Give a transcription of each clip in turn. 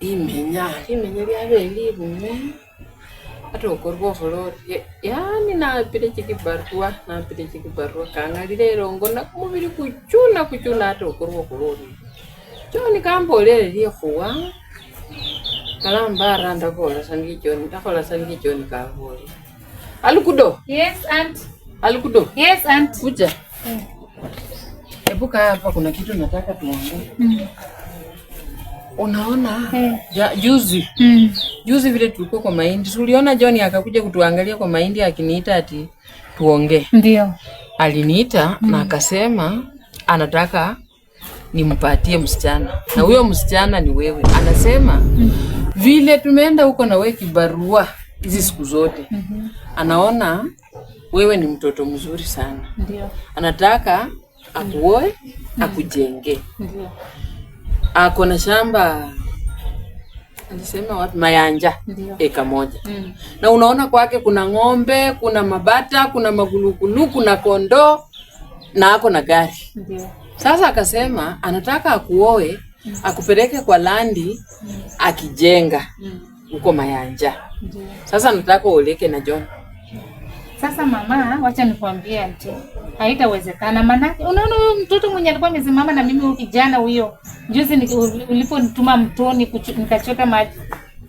Limenya limenya lyabele libume ate okorwa okhola orye yani napile chikibarua napile chikibarua kangalile elongo na kumubili kuchuna kuchuna ate okorwa okhola orye. John kambolele likhuwa kalambara ndabola sa niye John ndakhola sa niye John kabola. Alukudo. Yes, aunt. Alukudo. Yes, aunt. Kuja. Hebu kaa hapa, kuna kitu nataka tuongee. Unaona juzi juzi vile tulikuwa kwa mahindi, tuliona John akakuja kutuangalia kwa mahindi akiniita ati tuongee. Ndio. Aliniita na akasema anataka nimpatie msichana na huyo msichana ni wewe. Anasema vile tumeenda huko na wewe kibarua hizi siku zote, anaona wewe ni mtoto mzuri sana, Ndio. anataka akuoe akujenge. Ndio. Ako na shamba alisema wapi, Mayanja, Ndio. eka moja. Na unaona kwake kuna ng'ombe, kuna mabata, kuna magulugulu, kuna kondoo na ako na gari. Ndio. Sasa akasema anataka akuoe akupeleke kwa landi akijenga huko Mayanja. Ndio. Sasa nataka uoleke na John. Sasa mama, wacha nikwambie auntie, haitawezekana. Maanake unaona huyo mtoto mwenye alikuwa amesimama na mimi, huyo kijana huyo, juzi uliponituma mtoni nikachota maji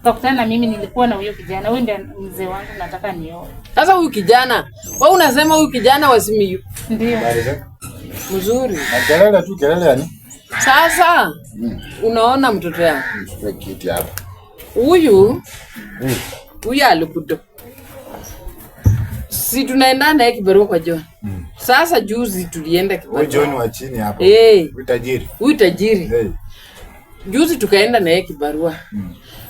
ukakutana na mimi, nilikuwa na huyo kijana. Huyo ndiye mzee wangu, nataka nioe. Sasa huyu kijana, wewe unasema huyu kijana wa Simiyu Ndio. Habari zako? mzuri. Na kelele tu kelele yani. Sasa unaona mtoto yangu Nichukue kiti hapa. huyu huyu alikudo, si tunaenda naye kibarua kwa John. Sasa juzi tulienda Huyu kibarua. John wa chini hapo. Huyu tajiri. Huyu tajiri Hey. juzi tukaenda naye kibarua.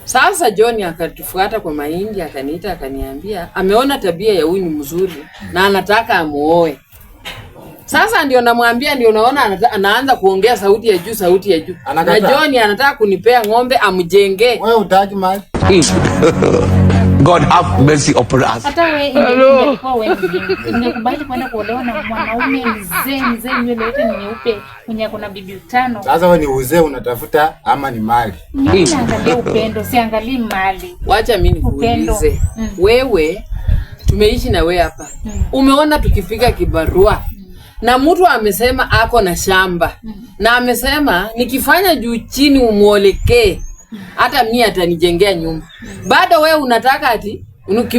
Sasa John akatufuata kwa mahindi, akaniita akaniambia ameona tabia ya huyu ni mzuri na anataka amuoe. Sasa ndio namwambia, ndio naona anaanza kuongea sauti ya juu, sauti ya juu. Na Anakataa. John anataka kunipea ng'ombe amjengee. Wewe hutaki mali? God have mercy upon us. Hata wewe ingelikuwa wewe mwenyewe ungekubali kwenda kuolewa na mwanaume mzee mzee, nywele yote ni nyeupe, mwenye ako na bibi tano? Sasa wewe ni uzee unatafuta ama ni mali? Mimi naangalia upendo, siangalii mali. Wacha mimi Upendo. nikuulize. Wewe tumeishi na wewe hapa. Umeona tukifika kibarua na mtu amesema ako na shamba na amesema nikifanya juu chini umuolekee hata mimi atanijengea nyumba. Bado wewe unataka ati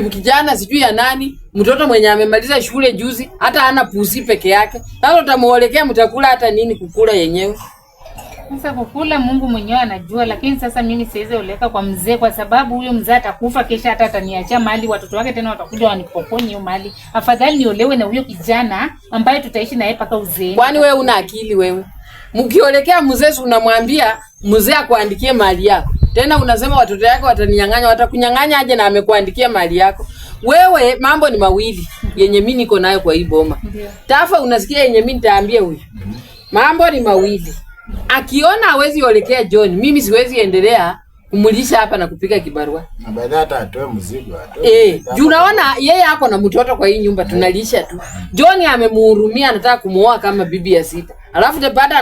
kijana sijui ya nani, mtoto mwenye amemaliza shule juzi, hata hana pusi peke yake. Sasa utamuolekea, mtakula hata nini kukula yenyewe? Sasa kukula Mungu mwenyewe anajua, lakini sasa mimi siwezi oleka kwa mzee, kwa sababu huyo mzee atakufa kesha, hata ataniachia mali, watoto wake tena watakuja wanipokonye hiyo mali. Afadhali niolewe na huyo kijana ambaye tutaishi naye mpaka uzeeni. Kwani wewe una akili wewe? Mkiolekea mzee, si unamwambia mzee akuandikie mali yako. Tena unasema watoto yako wataninyang'anya, watakunyang'anya aje na amekuandikia mali yako? Wewe mambo ni mawili yenye mimi niko nayo kwa hii boma. Ndio. Tafa unasikia yenye mimi nitaambia huyu. Mambo ni mawili. Akiona hawezi olekea John, mimi siwezi endelea kumulisha hapa na kupika kibarua. Na baadaye hata atoe mzigo, atoe. Mzigo. Juu unaona yeye ako na mtoto kwa hii nyumba tunalisha tu. John amemuhurumia anataka kumuoa kama bibi ya sita. Alafu baada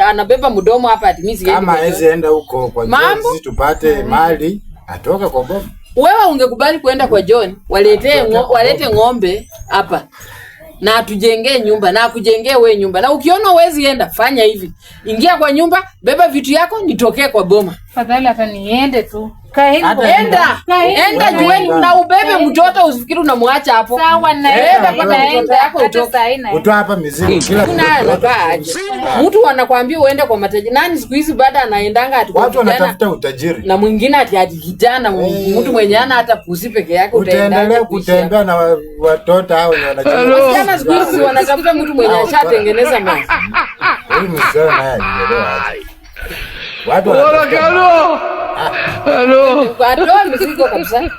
anabeba mdomo hapa ati mimi siendi Kama kwa John. hawezi enda huko kwa John, Mambo? sisi tupate mali, atoke kwa boma. Wewe ungekubali kuenda kwa John, walete ng'ombe hapa na atujengee nyumba na akujengee wewe nyumba. Na ukiona huwezi enda, fanya hivi. Ingia kwa nyumba, beba vitu yako, nitokee kwa boma. Afadhali hata niende tu. Kaeni Hata Enda, Kaeni. enda jueni na ubebe mtoto usifikiri unamwacha hapo. Sawa, naenda, Beba mpaka mtoto naenda. yako Hata utoke. saa hii naenda. Utoa hapa mizigo kila Kuna anakaa aje? Mtu anakuambia uende kwa matajiri. Nani siku hizi baada anaendanga ati kwa Watu kijana wanatafuta utajiri. na mwingine ati ati kijana mtu mwenye ana hata pusi peke yake utaendaje Utaendelea kuishi hapo? kutembea na watoto hao wenye wanacheza. Wasichana siku hizi wanatafuta mtu mwenye ashatengeneza mali. Huyu msichana naye alielewa aje. Watu wanatafuta Atoa mizigo kabisa.